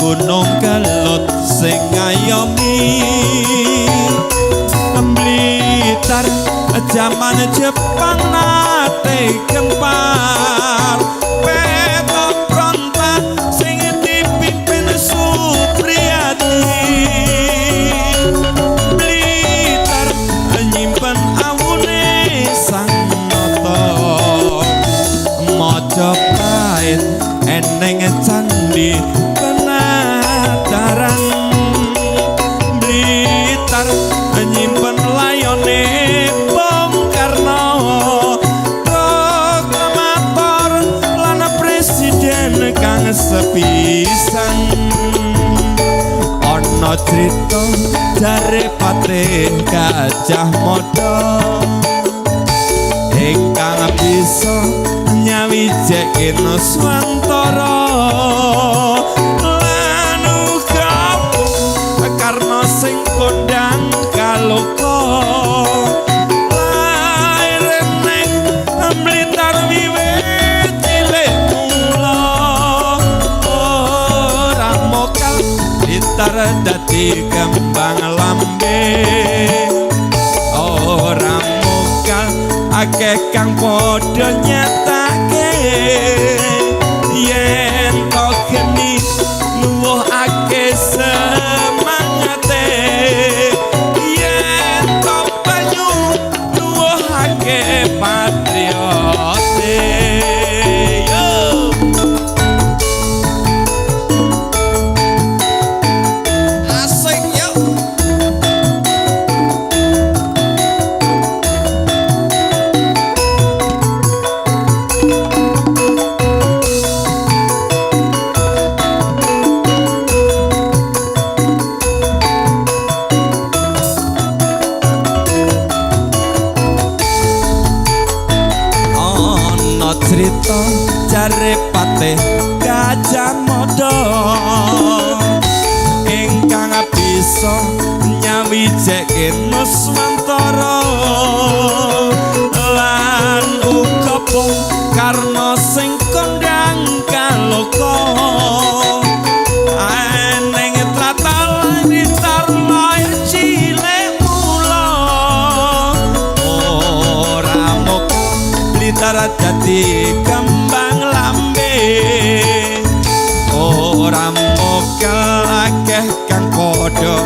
Gunung Kelut sing ngayomi. Blitar jaman Jepang nate gempar, peta fronta sing dipimpin Supriyadi. Blitar nyimpen awune Sang Nata, Majapahit eneng candi Penataran. Blitar nyimpen layone Bung Karno, proklamator lan presiden kang sepisan. Ana crita jare Patih Gajah Mada ingkang bisa nyawijeke Nuswantara, lan uga Karno sing kondang kaloka lair ning Blitar wiwit cilik mula. Ora mokal Blitar dadi kembang lambe, ora mokal akeh kang padha nyatake yen to geni nuwuhake semangate, yen to banyu nuwuhake patriote. Yo. Asik yo. Ana crita jare Patih Gajah Mada ingkang bisa nyawijeke Nuswantara, lan uga Bung Karno sing kondang kaloka eneng tlatal Blitar lair cilik mula. Ora moko Blitar dadi kembang lambe, ora mokal akeh kang padha